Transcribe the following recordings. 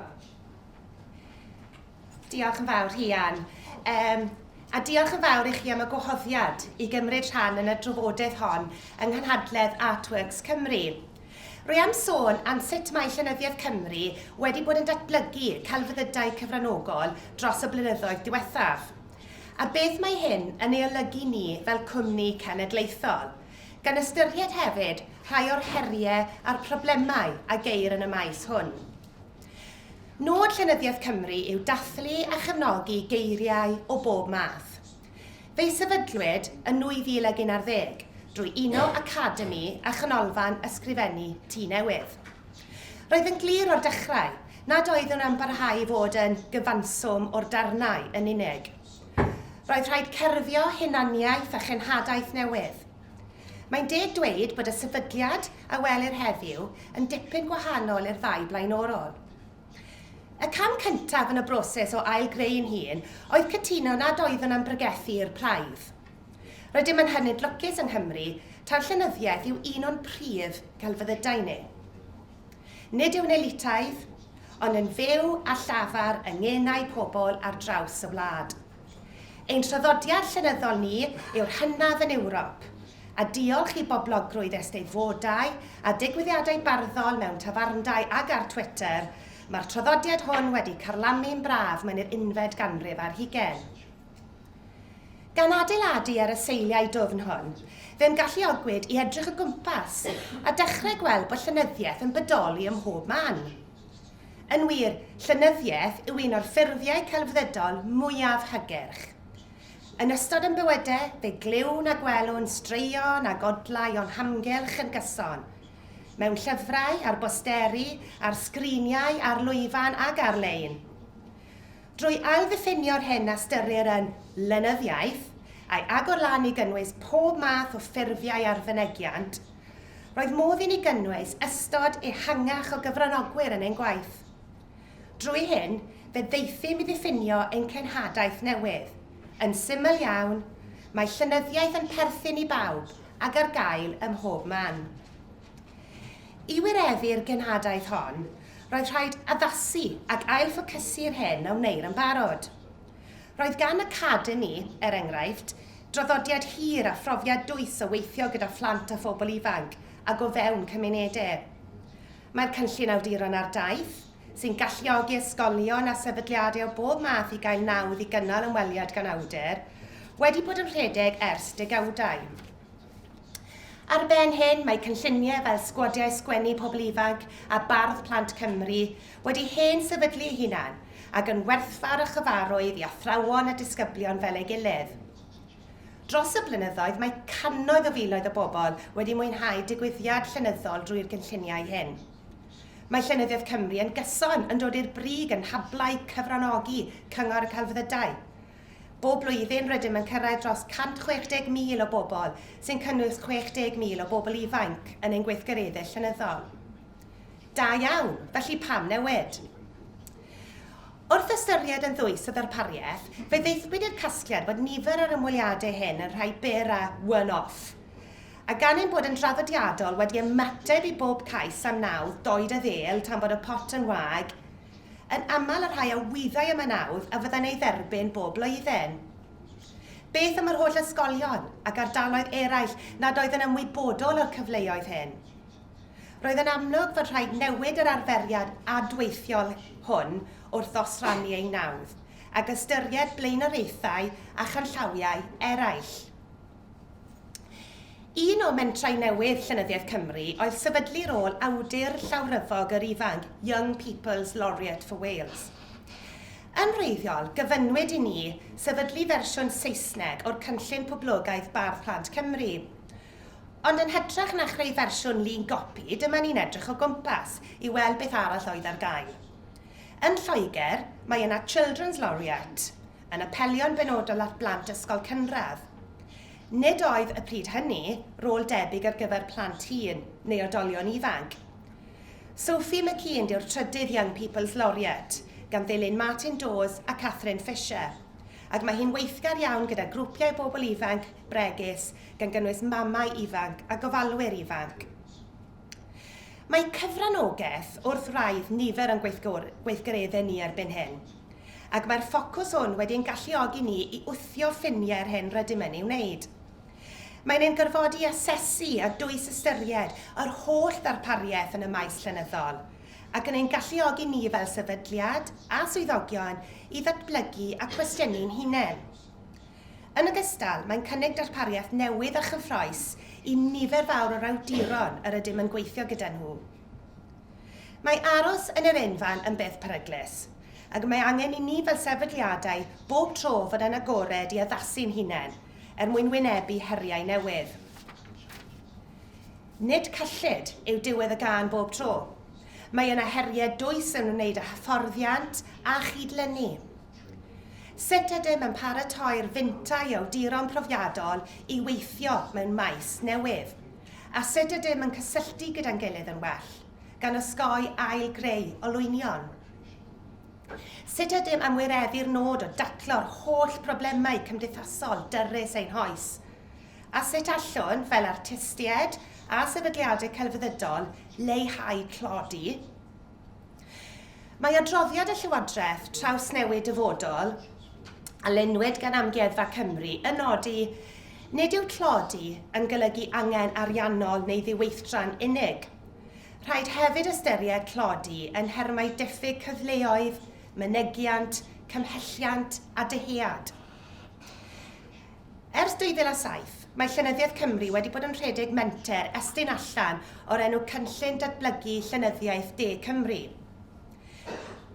much. Diolch yn fawr, Rhian. Um, a diolch yn fawr i chi am y gwahoddiad i gymryd rhan yn y drafodaeth hon yng nghynhadledd Artworks Cymru. Rwy am sôn am sut mae Llenyddiaeth Cymru wedi bod yn datblygu celfyddydau cyfranogol dros y blynyddoedd diwethaf, a beth mae hyn yn ei olygu ni fel cwmni cenedlaethol, gan ystyried hefyd rhai o'r heriau a'r problemau a geir yn y maes hwn. Nod Llenyddiaeth Cymru yw dathlu a chefnogi geiriau o bob math. Fe'i sefydlwyd yn 2011 drwy uno Academi a Chanolfan Ysgrifennu Tŷ Newydd. Roedd yn glir o'r dechrau nad oeddwn am barhau i fod yn gyfanswm o'r darnau yn unig. Roedd rhaid cerfio hunaniaeth a chenhadaeth newydd. Mae'n deg dweud bod y sefydliad a welir heddiw yn dipyn gwahanol i'r ddau blaenorol. Y cam cyntaf yn y broses o ail-greu'n hun oedd cytuno nad oeddwn am bregethu i'r praidd. Rydym yn hynod lwcus yng Nghymru taw llenyddiaeth yw un o'n prif gelfyddydau ni. Nid yw'n elitaidd, ond yn fyw a llafar yng ngenau pobl ar draws y wlad. Ein traddodiad llenyddol ni yw'r hynaf yn Ewrop, a diolch i boblogrwydd eisteddfodau a digwyddiadau barddol mewn tafarndai ag ar Twitter, mae'r traddodiad hwn wedi carlamu'n braf mewn i'r unfed ganrif ar hugain. Gan adeiladu ar y seiliau dwfn hwn, fe'm galluogwyd i edrych o gwmpas a dechrau gweld bod llenyddiaeth yn bodoli ym mhob man. Yn wir, llenyddiaeth yw un o'r ffurfiau celfyddydol mwyaf hygyrch. Yn ystod ein bywydau, fe glywn a gwelwn straeon a godlau o'n hamgylch yn gyson. Mewn llyfrau, ar bosteri, ar sgriniau, ar lwyfan ac ar-lein. Drwy ailddiffinio'r hyn a ystyrir yn lenyddiaeth, a'i agor lan i gynnwys pob math o ffurfiau ar fynegiant, Roedd modd i ni gynnwys ystod ehangach o gyfranogwyr yn ein gwaith. Drwy hyn, fe ddeuthum i ddiffinio ein cenhadaeth newydd. Yn syml iawn, mae llenyddiaeth yn perthyn i bawb ac ar gael ym mhob man. I wireddu'r genhadaeth hon, roedd rhaid addasu ac ailffocysu'r hyn a wneir yn barod. Roedd gan Academi, er enghraifft, draddodiad hir a phrofiad dwys o weithio gyda phlant a phobl ifanc ac o fewn cymunedau. Mae'r cynllun Awduron ar Daith, sy'n galluogi ysgolion a sefydliadau o bob math i gael nawdd i gynnal ymweliad gan awdur, wedi bod yn rhedeg ers degawdau. Ar ben hyn, mae cynlluniau fel Sgwadiau Sgwennu Pobl Ifanc a Bardd Plant Cymru wedi hen sefydlu eu hunain ac yn werthfawr a chyfarwydd i athrawon a disgyblion fel ei gilydd. Dros y blynyddoedd, mae cannoedd o filoedd o bobl wedi mwynhau digwyddiad llenyddol drwy'r gynlluniau hyn. Mae Llenyddiaeth Cymru yn gyson yn dod i'r brig yn nhablau cyfranogi Cyngor y Celfyddydau. Bob blwyddyn rydym yn cyrraedd dros 160,000 o bobl, sy'n cynnwys 60,000 o bobl ifainc yn ein gweithgareddau llenyddol. Da iawn, felly pam newid? Wrth ystyried yn ddwys y ddarpariaeth, fe ddaethpwyd i'r casgliad bod nifer o'r ymweliadau hyn yn rhai byr a one-off. A gan ein bod yn draddodiadol wedi ymateb i bob cais am nawdd doed a ddêl tan bod y pot yn wag, yn aml y rhai a wyddai am y nawdd a fyddai'n ei dderbyn bob blwyddyn. Beth am yr holl ysgolion ac ardaloedd eraill nad oedd yn ymwybodol o'r cyfleoedd hyn? Roedd yn amlwg fod rhaid newid yr arferiad adweithiol hwn wrth ddosrannu ein nawdd, ac ystyried blaenoriaethau a chanllawiau eraill. Un o mentrau newydd Llenyddiaeth Cymru oedd sefydlu rôl Awdur Llawryfog yr Ifanc, Young People's Laureate for Wales. Yn wreiddiol, gofynnwyd i ni sefydlu fersiwn Saesneg o'r cynllun poblogaidd Bardd Plant Cymru. Ond yn hytrach na chreu fersiwn lun gopi, dyma ni'n edrych o gwmpas i weld beth arall oedd ar gael. Yn Lloegr, mae yna Children's Laureate, yn apelio'n benodol at blant ysgol cynradd. Nid oedd, y pryd hynny, rôl debyg ar gyfer plant hŷn neu oedolion ifanc. Sophie McKeand yw'r trydydd Young People's Laureate, gan ddilyn Martin Dawes a Catherine Fisher, ac mae hi'n weithgar iawn gyda grwpiau o bobl ifanc bregus gan gynnwys mamau ifanc a gofalwyr ifanc. Mae cyfranogaeth wrth wraidd nifer o'n gweithgareddau ni erbyn hyn, ac mae'r ffocws hwn wedi ein galluogi ni i wthio ffiniau'r hyn rydym yn ei wneud. Mae'n ein gorfodi i asesu a dwys ystyried yr holl ddarpariaeth yn y maes llenyddol, ac yn ein galluogi ni fel sefydliad a swyddogion i ddatblygu a cwestiynu'n hunain. Yn ogystal, mae'n cynnig darpariaeth newydd a chyffrous i nifer fawr o'r awduron yr ydym yn gweithio gyda nhw. Mae aros yn yr unfan yn beth peryglus, ac mae angen i ni fel sefydliadau bob tro fod yn agored i addasu'n hunain er mwyn wynebu heriau newydd. Nid cyllid yw diwedd y gân bob tro. Mae yna heriau dwys yn ymwneud â hyfforddiant a chyd-lynu. Sut ydym yn paratoi'r fintai awduron profiadol i weithio mewn maes newydd? A sut ydym yn cysylltu gyda'n gilydd yn well, gan osgoi ail-greu olwynion? Sut ydym am wireddu'r nod o daclo'r holl broblemau cymdeithasol dyrys ein hoes? A sut allwn, fel artistiaid a sefydliadau celfyddydol, leihau tlodi? Mae adroddiad y Llywodraeth, Trawsnewid Dyfodol, a lunwyd gan Amgueddfa Cymru, yn nodi, Nid yw tlodi yn golygu angen ariannol neu ddiweithdra'n unig. Rhaid hefyd ystyried tlodi yn nhermau diffyg cyfleoedd, mynegiant, cymhelliant a dyhead. Ers 2007, mae Llenyddiaeth Cymru wedi bod yn rhedeg menter estyn allan o'r enw Cynllun Datblygu Llenyddiaeth De Cymru.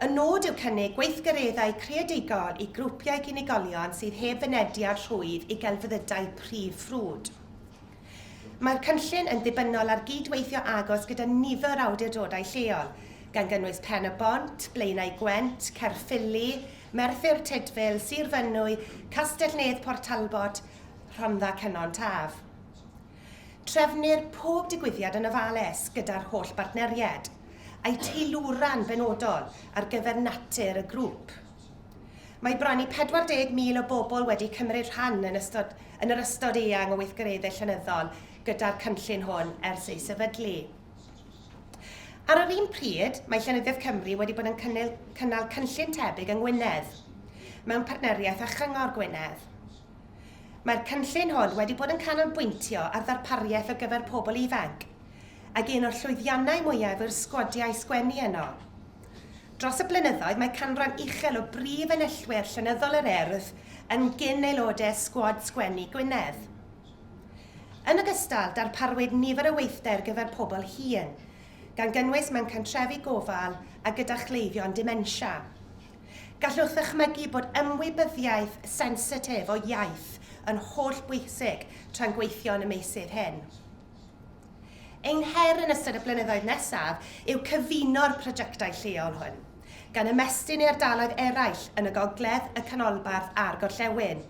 Y nod yw cynnig gweithgareddau creadigol i grwpiau ac unigolion sydd heb fynediad rhwydd i gelfyddydau prif ffrwd. Mae'r cynllun yn ddibynnol ar gyd-weithio agos gyda nifer o awdurdodau lleol, gan gynnwys Pen-y-bont, Blaenau Gwent, Caerffili, Merthyr Tudful, Sir Fynwy, Castell-nedd Port Talbot, Rhondda Cynon Taf. Trefnir pob digwyddiad yn ofalus gyda'r holl bartneriaid, a'u teilwra'n benodol ar gyfer natur y grŵp. Mae bron i 40,000 o bobl wedi cymryd rhan yn ystod yn yr ystod eang o weithgareddau llenyddol gyda'r cynllun hwn ers ei sefydlu. Ar yr un pryd, mae Llenyddiaeth Cymru wedi bod yn cynnal, cynnal cynllun tebyg yng Ngwynedd, mewn partneriaeth â Chyngor Gwynedd. Mae'r cynllun hwn wedi bod yn canolbwyntio ar ddarpariaeth ar gyfer pobl ifanc, ac un o'r llwyddiannau mwyaf yw'r sgwadiau sgwennu yno. Dros y blynyddoedd, mae canran uchel o brif enillwyr llenyddol yr Urdd yn gyn-aelodau sgwad sgwennu Gwynedd. Yn ogystal, darparwyd nifer o weithdai ar gyfer pobl hŷn, gan gynnwys mewn cantrefi gofal a gyda chleifion dementia. Gallwch ddychmygu bod ymwybyddiaeth sensitif o iaith yn hollbwysig tra'n gweithio yn y meysydd hyn. Ein her yn ystod y blynyddoedd nesaf yw cyfuno'r prosiectau lleol hwn, gan ymestyn i ardaloedd eraill yn y gogledd, y canolbarth a'r gorllewin.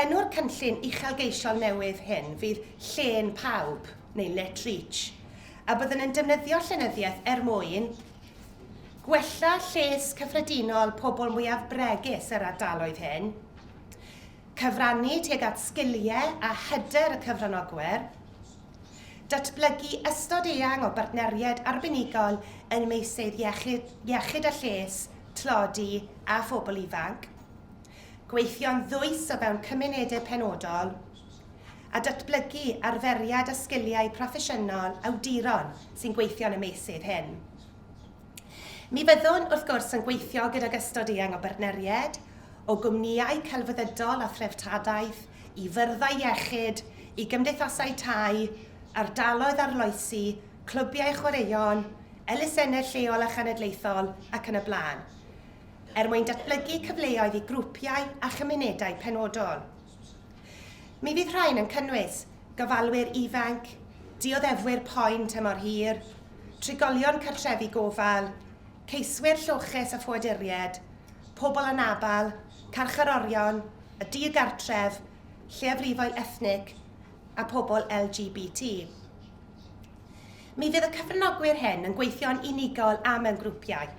Enw'r cynllun uchelgeisiol newydd hyn fydd Llên Pawb, neu Lit Reach, a byddwn yn defnyddio llenyddiaeth er mwyn gwella lles cyffredinol pobl mwyaf bregus yr ardaloedd hyn, cyfrannu tuag at sgiliau a hyder y cyfranogwyr, datblygu ystod eang o bartneriaid arbenigol yn meysydd iechyd, iechyd a lles, tlodi a phobl ifanc, gweithio'n ddwys o fewn cymunedau penodol, a datblygu arferiad a sgiliau proffesiynol awduron sy'n gweithio yn y meysydd hyn. Mi fyddwn, wrth gwrs, yn gweithio gydag ystod eang o bartneriaid, o gwmnïau celfyddydol a threftadaeth, i fyrddau iechyd, i gymdeithasau tai, ardaloedd arloesi, clwbiau chwaraeon, elusennau lleol a chenedlaethol, ac yn y blaen. er mwyn datblygu cyfleoedd i grwpiau a chymunedau penodol. Mi fydd rhain yn cynnwys gofalwyr ifanc, dioddefwyr poen tymor hir, trigolion cartrefi gofal, ceiswyr lloches a ffoaduriaid, pobl anabl, carcharorion, y digartref, lleiafrifoedd ethnig a pobl LGBT. Mi fydd y cyfranogwyr hyn yn gweithio'n unigol a mewn grwpiau,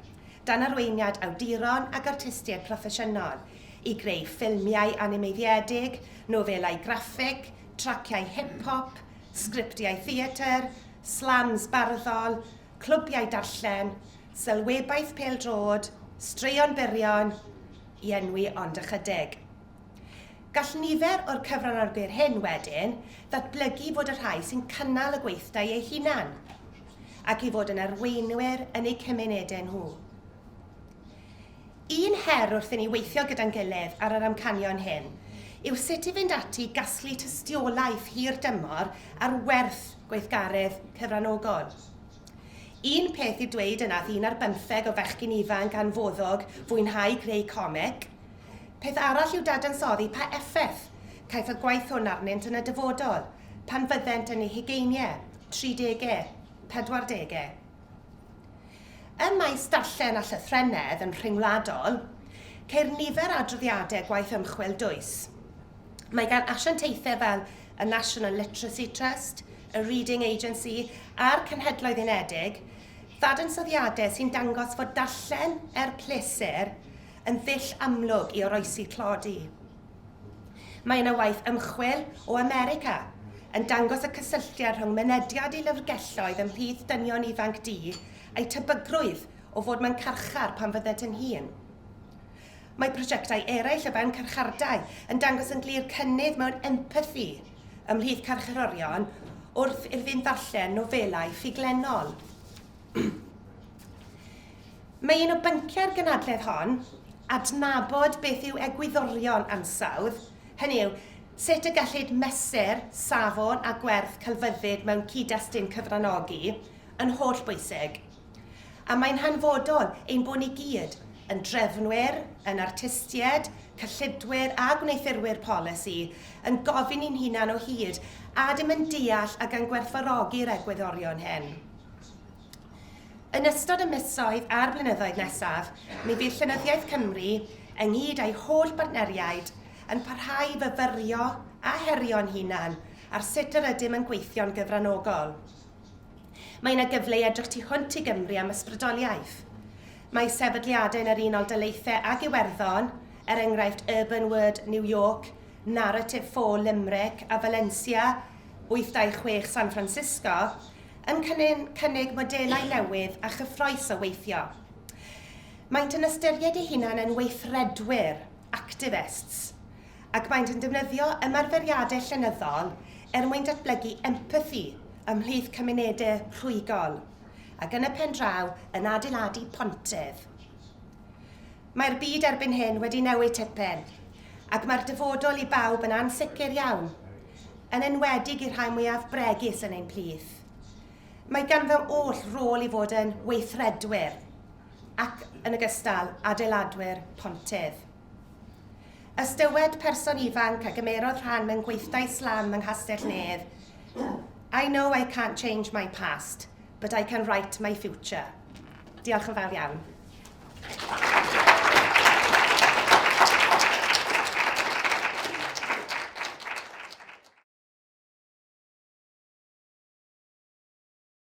dan arweiniad awduron ac artistiaid proffesiynol, i greu ffilmiau animeiddiedig, nofelau graffig, traciau hip-hop, sgriptiau theatr, Slams barddol, clwbiau darllen, sylwebaeth pêl-droed, straeon byrion, i enwi ond ychydig. Gall nifer o'r cyfranogwyr hyn wedyn ddatblygu i fod y rhai sy'n cynnal y gweithdai eu hunain, ac i fod yn arweinwyr yn eu cymunedau nhw. Un her wrth i ni weithio gyda'n gilydd ar yr amcanion hyn yw sut i fynd ati i gasglu tystiolaeth hir dymor ar werth gweithgaredd cyfranogol. Un peth i'w dweud y nath un ar bymtheg o fechgyn ifanc anfoddog fwynhau creu comic, Peth arall yw dadansoddi pa effaith caiff y gwaith hwn arnynt yn y dyfodol, pan fyddent yn eu hugeiniau, tridegau, pedwardegau. Ym maes darllen a llythrennedd yn rhyngwladol, ceir nifer adroddiadau gwaith ymchwil dwys. Mae gan asiantaethau fel y National Literacy Trust, y Reading Agency a'r Cenhedloedd Unedig ddadansoddiadau sy'n dangos fod darllen er pleser yn ddull amlwg i oroesi tlodi. Mae yna waith ymchwil o America yn dangos y cysylltiad rhwng mynediad i lyfrgelloedd ymhlith dynion ifanc du a'u tebygrwydd o fod mewn carchar pan fyddent yn hŷn. Mae prosiectau eraill o fewn carchardai yn dangos yn glir cynnydd mewn empathi ymhlith carcharorion wrth iddynt ddarllen nofelau ffuglennol. Mae un o bynciau'r gynhadledd hon, adnabod beth yw egwyddorion ansawdd, hynny yw, sut y gellid mesur safon a gwerth celfyddyd mewn cyd-destun cyfranogi, yn holl bwysig. A mae'n hanfodol ein bod ni gyd, yn drefnwyr, yn artistiaid, cyllidwyr a gwneuthurwyr polisi, yn gofyn i'n hunain o hyd a ydym yn deall ac yn gwerthfawrogi'r egwyddorion hyn. Yn ystod y misoedd a'r blynyddoedd nesaf, mi fydd Llenyddiaeth Cymru, ynghyd â'i holl bartneriaid, yn parhau i fyfyrio a herio'n hunain ar sut yr ydym yn gweithio'n gyfranogol. Mae yna gyfle i edrych tu hwnt i Gymru am ysbrydoliaeth. Mae sefydliadau yn yr Unol Daleithiau ac Iwerddon, er enghraifft Urban Word New York, Narrative 4 Limerick a Valencia 826 San Francisco, yn cynnig modelau newydd a chyffrous o weithio. Maent yn ystyried eu hunain yn weithredwyr, activists, ac maent yn defnyddio ymarferiadau llenyddol er mwyn datblygu empathi ymhlith cymunedau rhwygol, ac yn y pen draw yn adeiladu pontydd. Mae'r byd erbyn hyn wedi newid tipyn, ac mae'r dyfodol i bawb yn ansicr iawn, yn enwedig i'r rhai mwyaf bregus yn ein plith. Mae ganddo oll rôl i fod yn weithredwyr ac, yn ogystal, adeiladwyr pontydd. Ystywed person ifanc a gymerodd rhan mewn gweithdai slam yng Nghastell Nedd, I know I can't change my past, but I can write my future. Diolch yn fawr iawn.